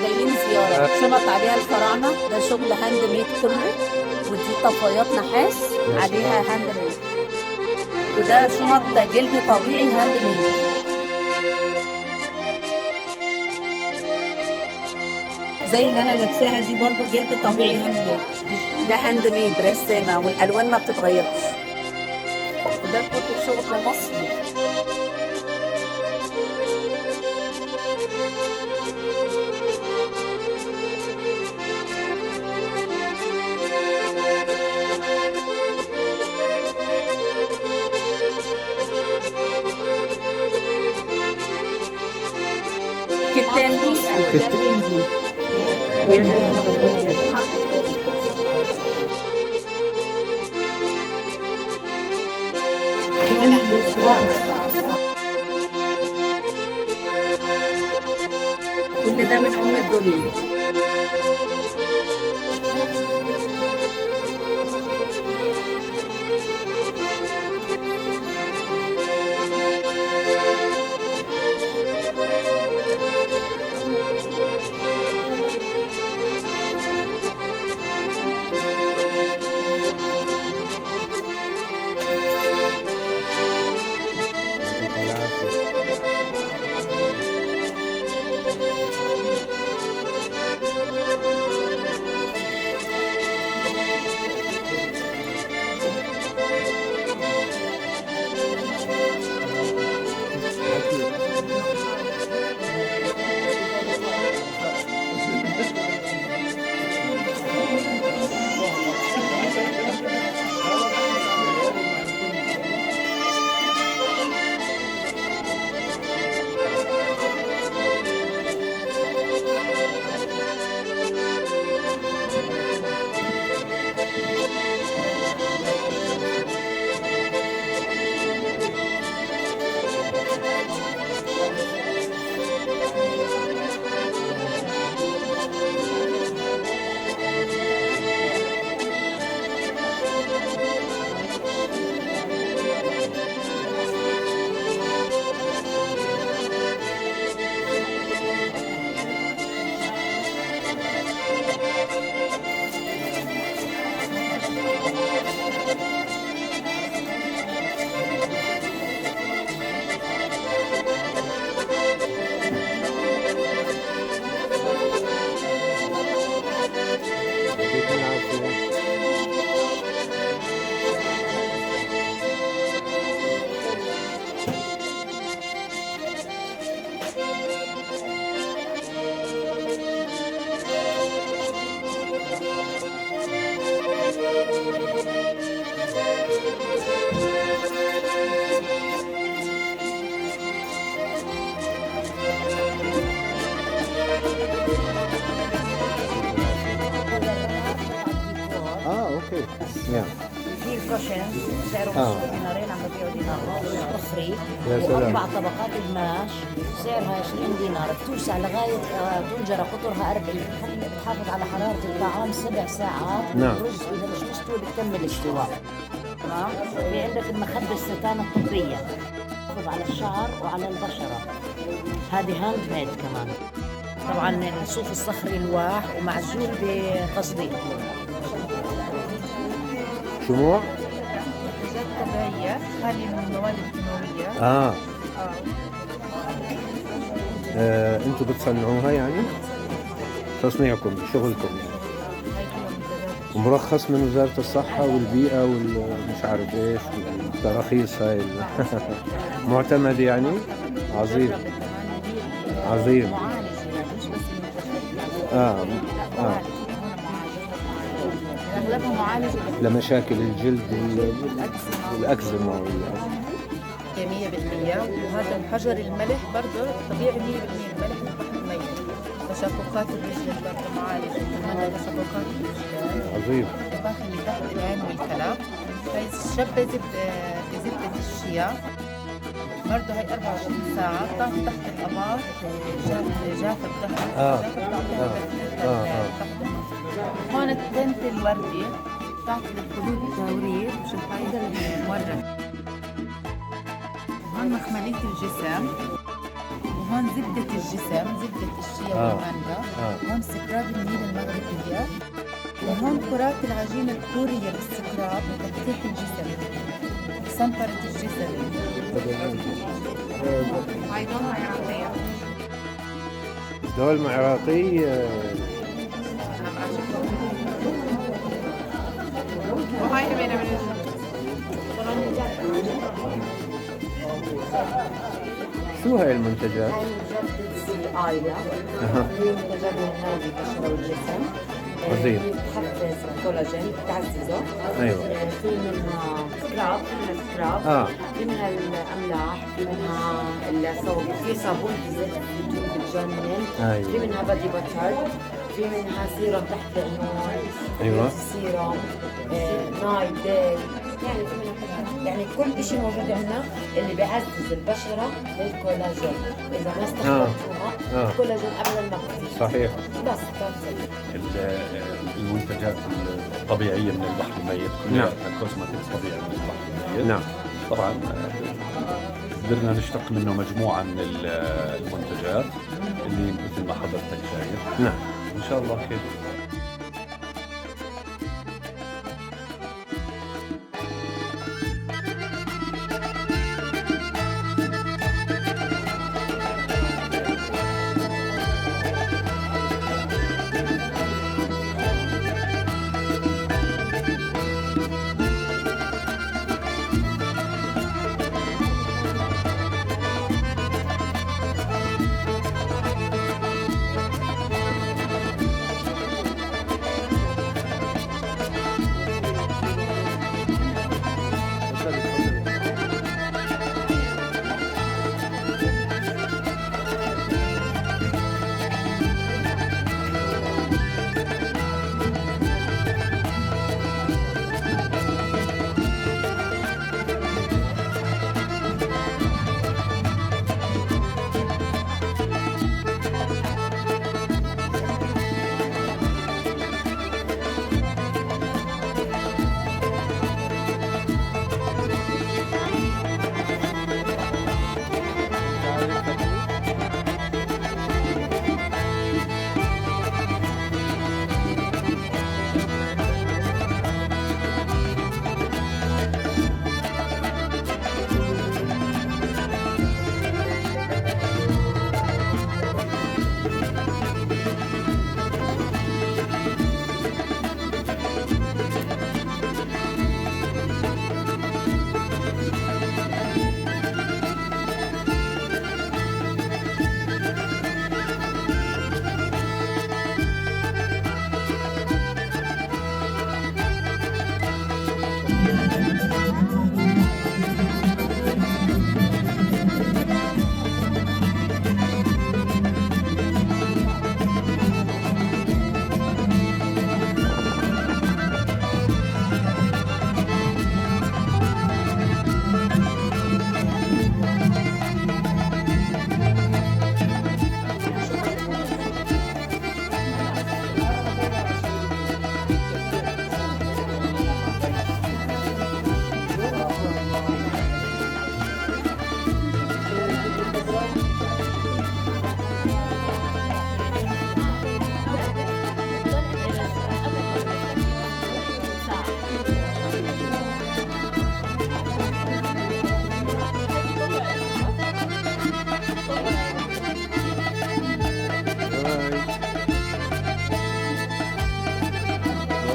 جايين زيارة شنط عليها الفراعنة، ده شغل hand made كله، ودي طفايات نحاس عليها hand made، وده شنط جلد طبيعي hand made. زي اللي انا لابساها دي برضو جلد طبيعي hand made. ده hand made رسامة والالوان ما بتتغيرش، وده كله شغل مصري. كتان كل ده من ام الدنيا. Okay. Yeah. في ال cushion سعره دينارين، عم ببيعه دينار ونص فخري. يا سلام. واربع طبقات قماش سعرها 20 دينار، بتوسع لغاية طنجره قطرها 40، بتحافظ على حرارة الطعام 7 ساعات. نعم. الرز اذا مش مستوي بتكمل استواء. تمام. في عندك المخدة الستان الطبية، بتحافظ على الشعر وعلى البشرة، هذه hand made كمان. طبعا الصوف الصخري الواح ومعزول بتصديق. شموع؟ منتجات طبيعية خالية من المواد الكيماوية. انتم بتصنعوها يعني؟ تصنيعكم، شغلكم يعني. هاي كلها منتجات. ومرخص من وزارة الصحة والبيئة والمش عارف ايش التراخيص هاي معتمد يعني؟ عظيم عظيم. معالجة يعني، مش بس منتجات. لا، معالجة. هون معالجة. اغلبها معالجة لمشاكل الجلد بالاكزيما. والاكزيما. 100%. وهذا الحجر الملح برضه طبيعي 100%، الملح البحر الميت. تشققات الرجل برضه معالجة كمان تشققات الرجلين. عظيم. الطباخ اللي تحت العين والكلام. هاي الشبة زبدة الشيا برضه، هاي 24 ساعة بتعطي تحت الأباط، جاف الظهر. جاف الظهر. هون ال tint الوردي بتعطي للخدود توريد وشفايف المورد. هون مخملية الجسم، وهون زبدة الجسم، زبدة الشيا والمانجا. هون scrub النيل المغربية، وهون كرات العجين الكورية بال scrub لتفتيح الجسم، سنفرة الجسم. هاي دولمة عراقية. دولمة عراقية. أنا بعشقها. وهاي همينة من شو هاي المنتجات؟ هاي منتجات آيلا. هي منتجات للعناية بالبشرة والجسم. عظيم. هي بتحفز الكولاجين، بتعززه. في منها scrub، في منها scrub، في منها الاملاح، في منها ال soap، في صابون زيت الزيتون بتجنن. في منها body butter، في منها سيروم تحت العيون. سيروم night day، يعني في منها كل، يعني كل شيء موجود عندنا اللي بيعزز البشرة للكولاجين. اذا ما استخدمتوها الكولاجين ابدا ما بتصير. بس that's it. المنتجات الطبيعية من البحر الميت كلها cosmetics طبيعي من البحر الميت. طبعا قدرنا نشتق منه مجموعة من المنتجات اللي مثل ما حضرتك شايف. ان شاء الله خير. تفضلي تفضلي.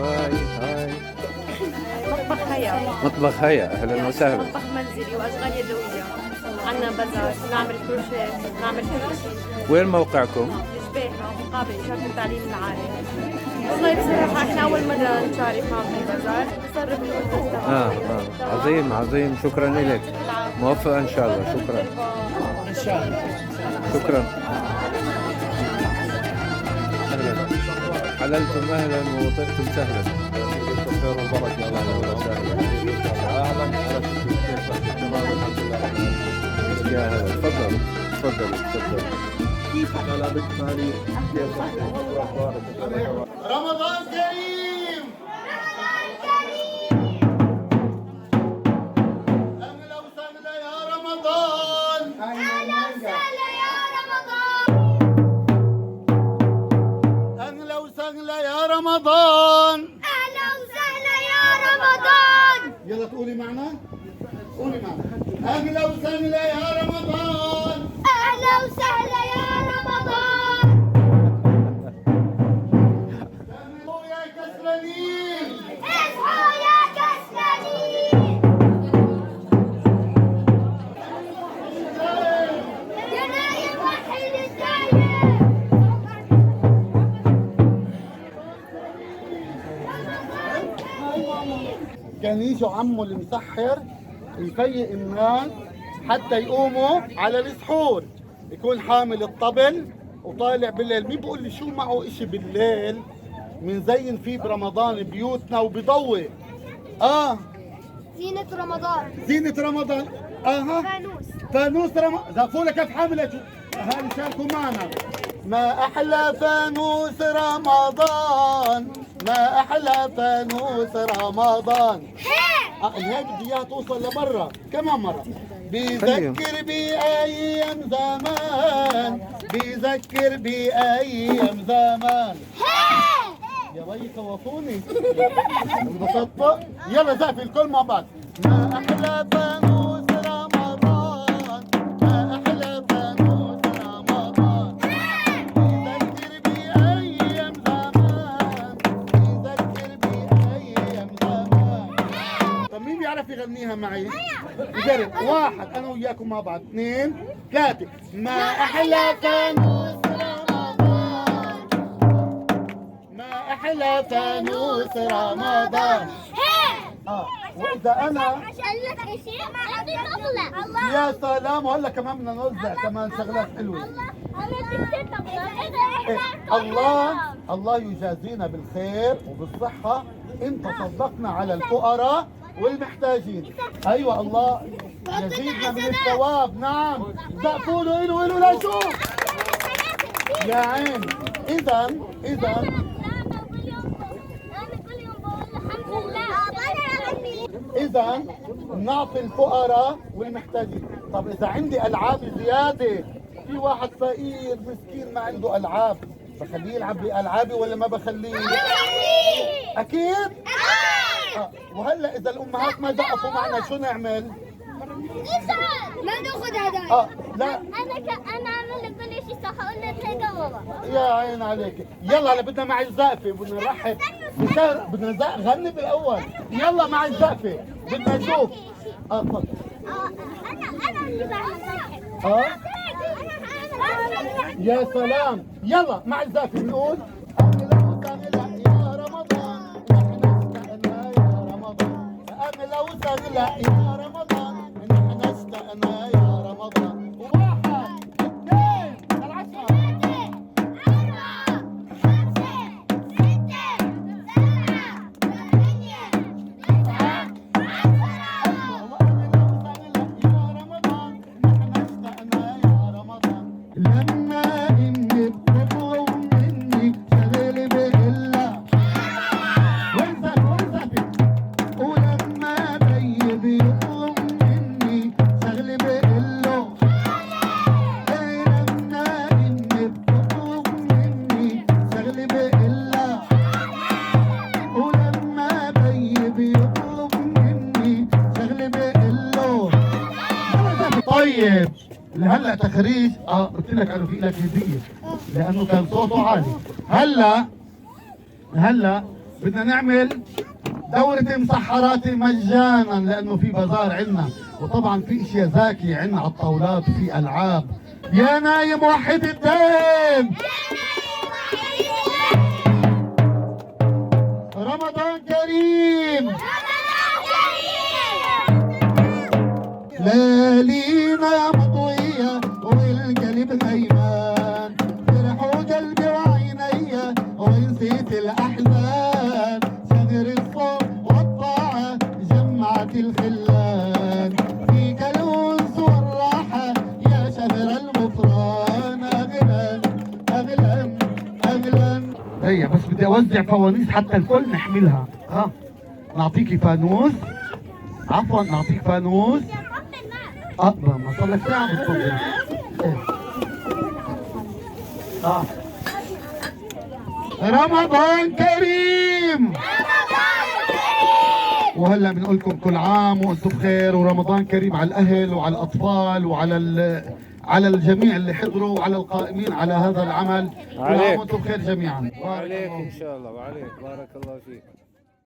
hi hi. مطبخ هيا. مطبخ هيا، اهلا وسهلا. مطبخ منزلي واشغال يدويه، عندنا بزر، نعمل كروشيه، نعمل كل شيء. وين موقعكم؟ جبيهة، مقابل إشارة التعليم العالي. والله بصراحة احنا أول مرة نشارك معهم بالبازار، تصرف المنتج تبعهم. عظيم عظيم، شكرا لك، موفقة ان شاء الله. شكرا ان شاء الله. شكرا. اهلا، حللتم اهلا ووطئتم سهلا. خير والبركة. اهلا وسهلا. اهلا اهلا، كيف تمام الحمد لله. يا هلا، تفضل تفضل تفضل. هلا بك مالي، كيف صحتك؟ شو اخبارك؟ رمضان كريم. اهلا وسهلا يا رمضان. أهلا وسهلا يا رمضان. اهلا وسهلا يا رمضان. أهلا وسهلا يا رمضان. يلا تقولي معنا، قولي معنا: اهلا وسهلا يا رمضان. أهلا وسهلا يا رمضان. اصحوا يا كسلانين. اصحوا يا كسلانين. يا نايم وحيد الدايم. كان يجوا عمه المسحر يفيق الناس حتى يقوموا على السحور، يكون حامل الطبل وطالع بالليل. مين بيقول لي شو معه اشي بالليل منزين فيه برمضان بيوتنا وبضوي؟ زينة رمضان. زينة رمضان، اها. فانوس. فانوس رمضان. زقفوا لك، كيف حاملة اهالي، شاركوا معنا. ما احلى فانوس رمضان، ما احلى فانوس رمضان. الهي بدي اياها توصل لبرا كمان مرة. بيذكر بأيام زمان، بيذكر بأيام زمان. يا وي خوفوني، انبسطت. يلا زقفي الكل مع بعض: ما احلى فانوس رمضان، ما احلى فانوس رمضان، بيذكر بأيام زمان، بيذكر بأيام زمان. طب مين بيعرف يغنيها معي؟ نجرب، واحد، انا وياكم مع بعض، اثنين، ثلاثة: ما احلى فانوس رمضان، ما احلى فانوس رمضان. واذا انا عشان لك شيء هذه طبلة. الله. يا سلام، وهلا كمان بدنا نوزع كمان شغلات حلوة. الله، انا كثير طبلة. إيه، الله الله يجازينا بالخير وبالصحة إن تصدقنا على الفقراء والمحتاجين. أيوة، الله يزيدنا من الثواب. نعم، زقفوا له، إله إله، لا شوف يا عين. إذا انا كل يوم انا كل يوم بقول الحمد لله. إذا نعطي الفقراء والمحتاجين. طب إذا عندي ألعاب زيادة، في واحد فقير مسكين ما عنده ألعاب، بخليه يلعب بألعابي ولا ما بخليه؟ أكيد؟ وهلا إذا الأمهات ما زقفوا معنا شو نعمل؟ ما ناخذ هدايا. لا. انا اعمل كل شيء صح، اقول لك هيك بابا. يا عين عليك. يلا هلا بدنا مع الزقفة، بدنا نرحب بشهر، بدنا غني بالأول. يلا مع الزقفة بدنا نشوف. تفضل. انا اللي بعمل. يا سلام، يلا مع الزقفة بنقول: أهلا وسهلا يا رمضان، نحن اشتقنا يا رمضان. أهلا وسهلا يا رمضان، نحن اشتقنا يا رمضان. واحد، اثنين، 10. 4 5 6 7 8 9 10. وأهلا وسهلا يا رمضان، نحن اشتقنا يا رمضان. لما إني بتطلب مني شغلي بقلة وين زقفة، وين زقفة؟ ولما بي بيطلب مني شغلي بقلة إيه، لما إني بتطلب مني شغلي بقلة، ولما بي بيطلب مني شغلي بقلة. طيب هلا تخريج، قلت لك انه في لك هديه لانه كان صوته عالي. هلا بدنا نعمل دورة مسحرات مجانا لانه في بازار عندنا، وطبعا في اشياء زاكية عندنا على الطاولات وفي العاب. يا نايم وحد الدين. ليالينا مضوية والقلب هيمان، فرحوا قلبي وعيني ونسيت الأحزان. شهر الصوم والطاعة جمعت الخلان، فيك الأنس والراحة يا شهر الغفران. أغلى أغلى أغلى. هيا بس بدي أوزع فوانيس حتى الكل نحملها. ها نعطيكي فانوس، عفوا نعطيك فانوس. ما صار لك ساعة بتفضل. رمضان كريم. وهلا بنقول لكم كل عام وانتم بخير، ورمضان كريم على الاهل وعلى الاطفال وعلى على الجميع اللي حضروا وعلى القائمين على هذا العمل. كل عام وانتم بخير جميعا. وعليك ان شاء الله، وعليك، بارك الله فيك.